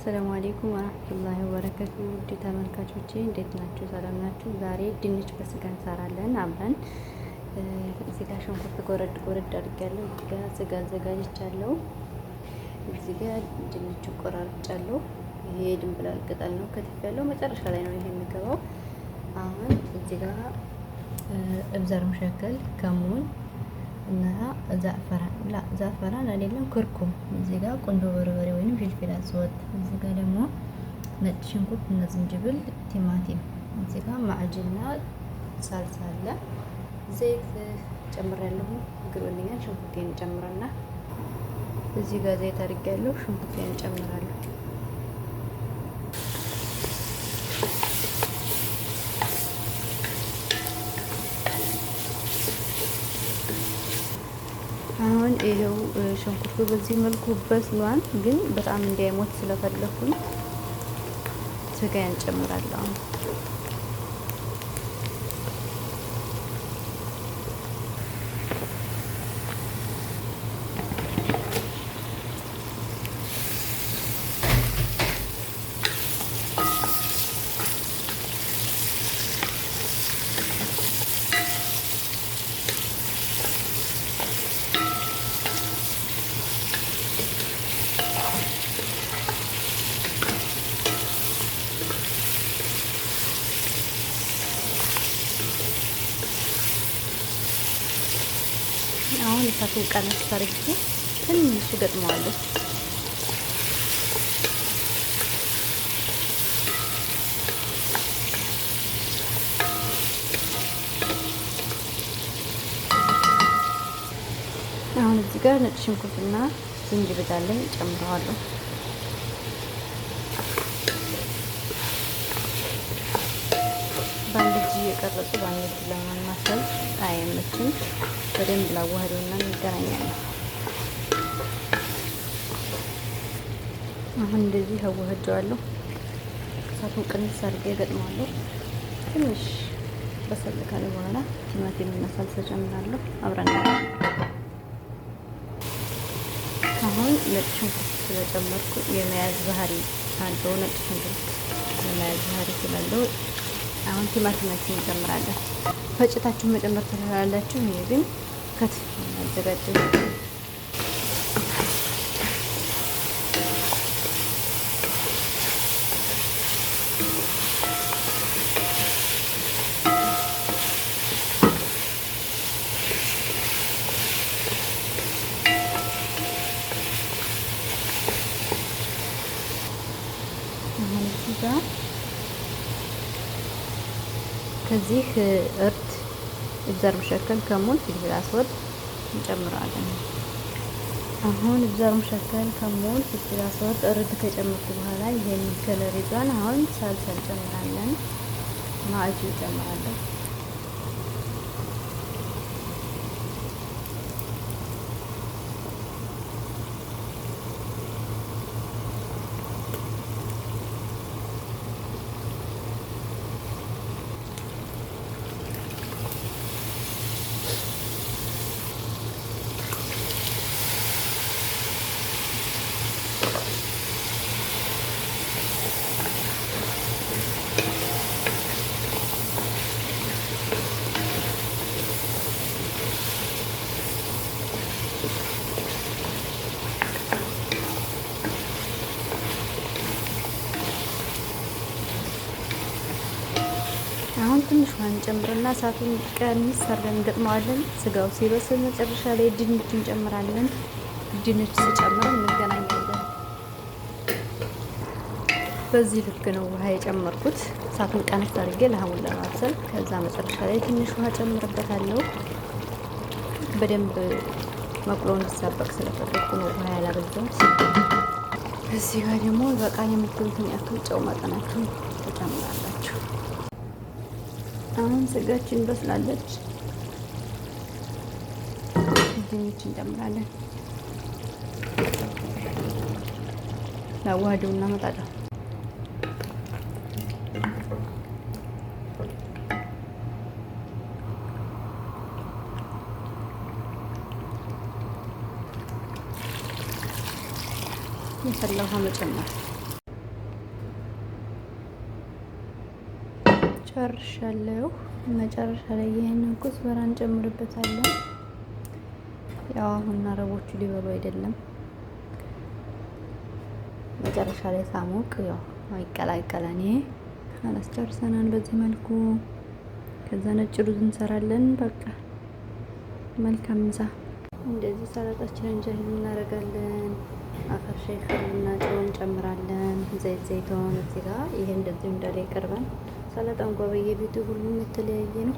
السلام عليكم ورحمة الله وبركاته። ውድ ተመልካቾቼ እንዴት ናችሁ? ሰላም ናችሁ? ዛሬ ድንች በስጋ እንሰራለን አብረን። እዚህ ጋር ሽንኩርት ጎረድ ጎረድ አድርጌያለሁ። እዚህ ጋር ስጋ አዘጋጅቻለሁ። እዚህ ጋር ድንች ቆራርጫለሁ። ይሄ ድንብላል ቅጠል ነው ከትፌያለሁ። መጨረሻ ላይ ነው ይሄ የሚገባው። አሁን እዚህ ጋር إبزار مشكل፣ ከሙን እና زعفران لا زعفران አይደለም كركم። እዚህ ጋር ቁንዶ በርበሬ ወይንም فلفل أسود። እዚህ ጋር ደግሞ ነጭ ሽንኩርት እና ዝንጅብል፣ ቲማቲም። እዚህ ጋር معجون ና ሳልሳ አለ። ዘይት ጨምሬያለሁ። ግሮልኛል። ሽንኩርቴን ጨምረና እዚህ ጋር ዘይት አድርጌያለሁ። ሽንኩርቴን ጨምራለሁ። አሁን ይሄው ሽንኩርቱ በዚህ መልኩ በስሏል። ግን በጣም እንዳይሞት ስለፈለኩኝ ስጋዬን ጨምራለሁ። አሁን እሳቱን ቀነስ አድርጌ ትንሽ ገጥመዋለሁ። አሁን እዚህ ጋር ነጭ ሽንኩርትና ዝንጅብል አለኝ ጨምረዋለሁ። በአንድ እጅ እየቀረጹ በአንድ እጅ ለማማሰል አይመችም። በደንብ ላዋህደውና እንገናኛለን። አሁን እንደዚህ አዋህደዋለሁ። እሳቱን ቅንስ አድርጌ ገጥመዋለሁ። ትንሽ በሰል ካለ በኋላ ቲማቲም እና ሳልሳ ጨምራለሁ። አብረን አሁን ነጭ ሽንኩርት ስለጨመርኩ የመያዝ ባህሪ አለው። ነጭ ሽንኩርት የመያዝ ባህሪ ስላለው አሁን ቲማቲማችን እንጨምራለን። ፈጭታችሁ መጨመር ትችላላችሁ። ይሄ ግን ከትፍ አዘጋጀው። አሁን እዚህ ጋር ከዚህ እርድ إبزار مشكل፣ ከሙን፣ فلفل أسود እንጨምራለን። አሁን إبزار مشكل፣ ከሙን፣ فلفل أسود፣ እርድ ከጨመርኩ በኋላ ይሄን color ይዟል። አሁን ሳልሳ እንጨምራለን። معجون እንጨምራለን። አሁን ትንሽ ውሃ እንጨምርና እሳቱን ቀንስ አድርገን እንገጥመዋለን። ስጋው ሲበስል መጨረሻ ላይ ድንች እንጨምራለን። ድንች ስጨምር እንገናኛለን። በዚህ ልክ ነው ውሃ የጨመርኩት። እሳቱን ቀንስ አድርጌ لحم ኡን ለማብሰል ከዛ መጨረሻ ላይ ትንሽ ውሃ ጨምርበታለሁ። በደንብ መቁሎ እንዲሳበቅ ስለፈለኩ ነው ውሃ ያላበዛሁት። እዚህ ጋር ደግሞ በቃ የምትሉትን ያክል ጨው መጠናችሁን ትጨምራላችሁ። አሁን ስጋችን በስላለች፣ ድንች እንጨምራለን። ላዋህደው እናመጣለን። የፈላ ውሃ መጨመር። ጨርሻለሁ። መጨረሻ ላይ ይህንን ኩዝበራ እንጨምርበታለን። ያው አሁን አረቦቹ ሊበሉ አይደለም። መጨረሻ ላይ ሳሞቅ ያው አይቀላቀለን። ይሄ አላስጨርሰናል በዚህ መልኩ። ከዛ ነጭ ሩዝ እንሰራለን። በቃ መልካም ምሳ። እንደዚህ ሰላጣችንን جاهز እናደርጋለን። አፈር ሸይኽና ጨው እንጨምራለን። ዘይት ዘይቶን እዚህ ጋር ይሄ እንደዚህ እንዳለ ይቀርባል። ሰላጣ እንኳ በየቤቱ ሁሉም የተለያየ ነው።